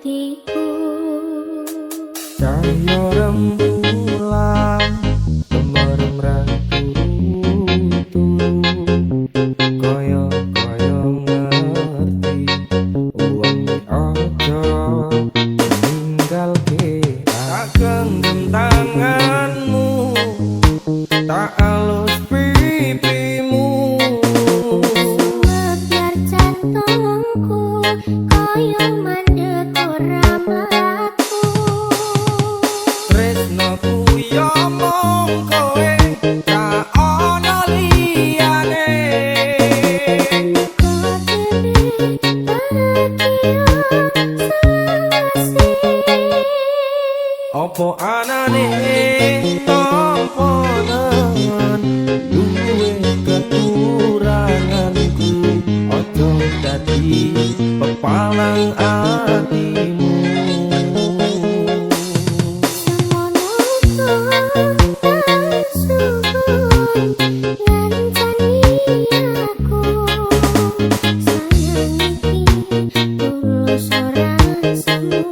atiku. Cahya rembulan temerem ra turu-turu, kaya kaya ngerti wengi aja ninggalke. Tak genggam tanganmu, tak alus pipimu, Sumebyar jantungku kaya mandek ora mlaku. Tresnoku ya mung kowe, ra ono liyane. Muga dhewe bahagia selawase. Apa anane tanpa nengen duwe kekuranganku, aja dadi pepalang atimu. Semono tak suwun ngancani aku, sayang iki tulus ora semu.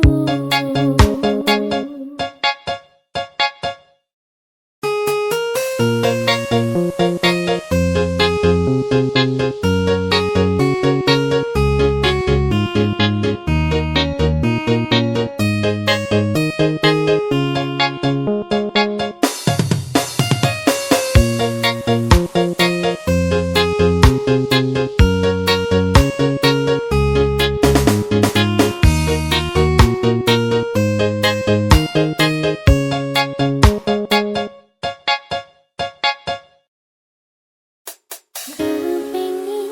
Kepengin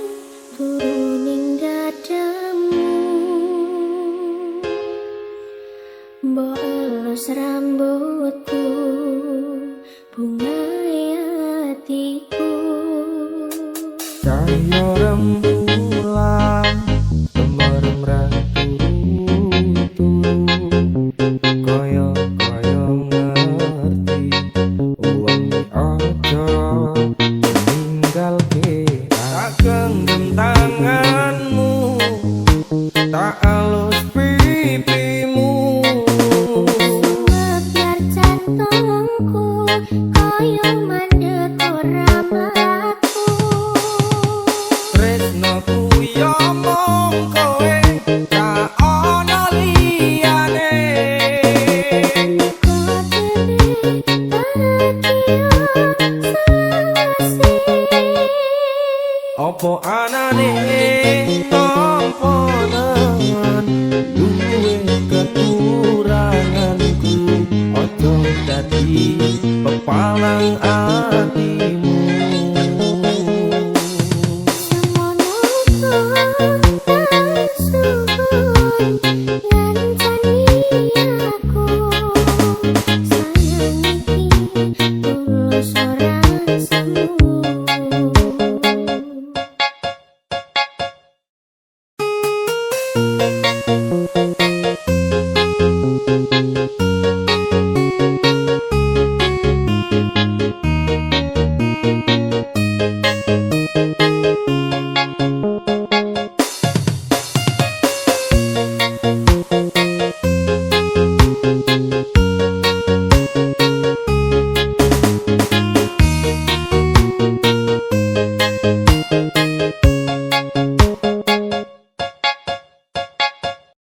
turu ning dadamu, mbok elus rambutku, bunga atiku. Cahya rembulan temerem ra turu-turu, kaya kaya ngerti wengi aja ninggalke. Tak genggam tanganmu, tak alus pipimu, Sumebyar jantungku kaya mandek ora mlaku. Tresnoku ya mung kowe, ra ono liyane. Muga dhewe bahagia selawase. Apa anane